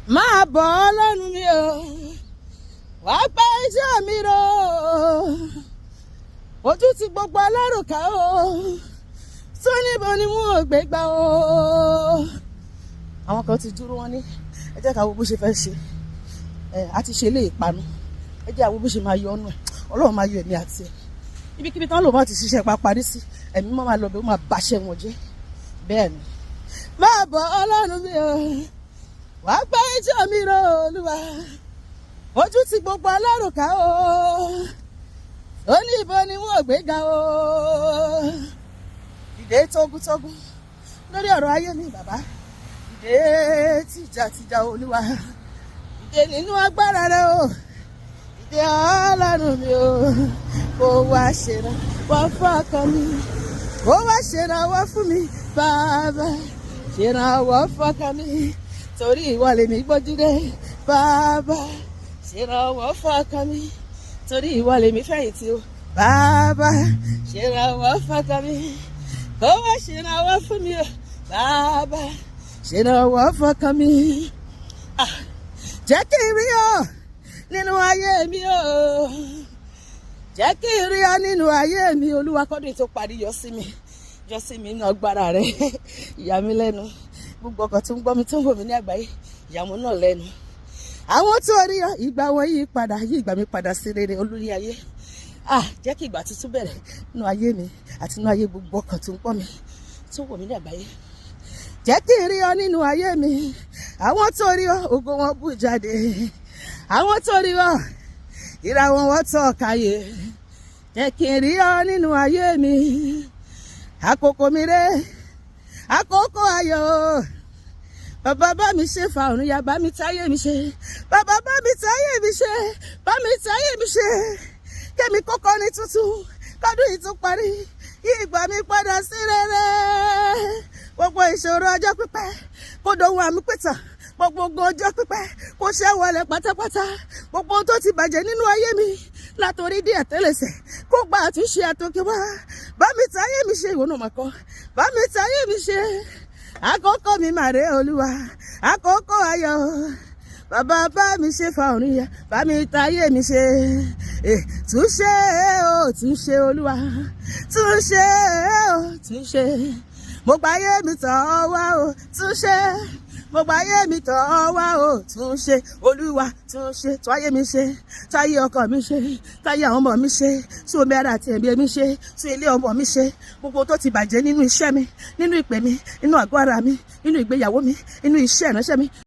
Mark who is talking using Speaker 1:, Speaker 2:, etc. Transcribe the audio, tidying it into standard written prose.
Speaker 1: Máa bọ̀, Ọlọ́run mi o, wàá gbá iṣẹ́ mi rò. Ojú ti gbogbo alárùkà o, tó níbo ni wọn ò gbé gbà o. Àwọn kan ti dúró, wọn ní ẹ jẹ́ ká wo bó ṣe fẹ́ ṣe ẹ. A ti ṣe ilé ìpanu, ẹ jẹ́ àwọn bó ṣe máa yọ ọ́nù ẹ̀. Ọlọ́run máa yọ ẹ̀mí àti ẹ̀. Ibikíbi tán lò bá ti ṣiṣẹ́ pa parí sí, ẹ̀mí mọ́ máa lọ bẹ́ẹ̀, ó máa bàṣẹ wọn jẹ́. Bẹ́ẹ̀ ni. Máa bọ̀, Ọlọ́run mi o, wàá gbá ẹjọ́ mi rò. Olúwa, ojú ti gbogbo alárùkà o, ó ní ibo ni wọn ò gbé ga o. Dìde tógúntógún lórí ọ̀rọ̀ ayé mi, bàbá. Dìde tìjàtìjà, Olúwa. Dìde nínú agbára rẹ o. Dìde, Ọlọ́run mi o, kó wá ṣèrànwọ́ fọ́kàn mi, kó wá ṣèrànwọ́ fún mi, bàbá. Ṣèrànwọ́ fọ́kàn mi, torí ìwọ lèmi gbójúlé. Bàbá, ṣèrànwọ́ fọ́kàn mi, torí ìwọ lèmi fẹ̀yìntì o. Bàbá, ṣèrànwọ́ fọ́kàn mi, kó wá ṣèrànwọ́ fún mi o. Bàbá, ṣèrànwọ́ fọ́kàn mi. Ah, jẹ́ kí n rí ọ nínú ayé mi o, jẹ́ kí n rí ọ nínú ayé mi, Olúwa. Kọ́dún tó parí, yọ sí mi, yọ sí mi nínú agbára rẹ. Ìyá mi lẹ́nu, gbogbo ọkọ̀ tó ń gbọ́ mi, tó ń wò mí ní àgbáyé, ìyàwó náà lẹ́nu. Àwọn tó rí ọ, ìgbà wọn yí padà. Yí ìgbà mi padà sí rere, olórí ayé. Ah, jẹ́ kí ìgbà tuntun bẹ̀rẹ̀ nínú ayé mi àti nínú ayé gbogbo ọkàn tó ń gbọ́ mi, tó ń wò mí ní àgbáyé. Jẹ́ kí n rí ọ nínú ayé mi. Àwọn tó rí ọ, ògo wọn bú jáde. Àwọn tó rí ọ, ìràwọ̀ wọn tọ̀ káyé. Jẹ́ kí n rí ọ nínú ayé mi. Àkókò mi rè, àkókò ayọ̀. Bàbá, bá mi ṣe, fa ọ̀run ya, bá mi táyé mi ṣe. Bàbá, bá mi táyé mi ṣe, bá mi táyé mi ṣe, kẹ́mi kókó ní tuntun kọ́dún yìí tún parí. Yí ìgbà mi padà sí rere. Gbogbo ìṣòro ọjọ́ pípẹ́ kó dohun àmì pìtàn. Gbogbo ogun ọjọ́ pípẹ́ kó ṣẹ́ wọlé pátápátá. Gbogbo ohun tó ti bàjẹ́ nínú ayé mi látòrí díẹ̀ tẹ́lẹsẹ̀ kó gba àtúnṣe àtòkè wá. Bá mi táyé mi ṣe, ìwọ náà máa kọ́. Bá mi táyé mi ṣe. Àkókò mi mà rè, Olúwa, àkókò ayọ̀. Bàbá, bá mi ṣe, fa ọ̀run ya, bá mi táyé mi ṣe. Túnṣe o, túnṣe, Olúwa, túnṣe o, túnṣe. Mo gbáyé mi tọ̀ ọ́ wá o, túnṣe. Mo gbáyé mi tọ̀ ọ́ wá o, túnṣe. Olúwa, túnṣe, táyé mi ṣe, táyé ọkọ mi ṣe, táyé àwọn ọmọ mi ṣe, tún omi ara àti ẹ̀mí mi ṣe, tún ilé ọmọ mi ṣe. Gbogbo tó ti bàjẹ́ nínú iṣẹ́ mi, nínú ìpè mi, nínú àgọ́ ara mi, nínú ìgbéyàwó mi, nínú iṣẹ́ ìránṣẹ́ mi.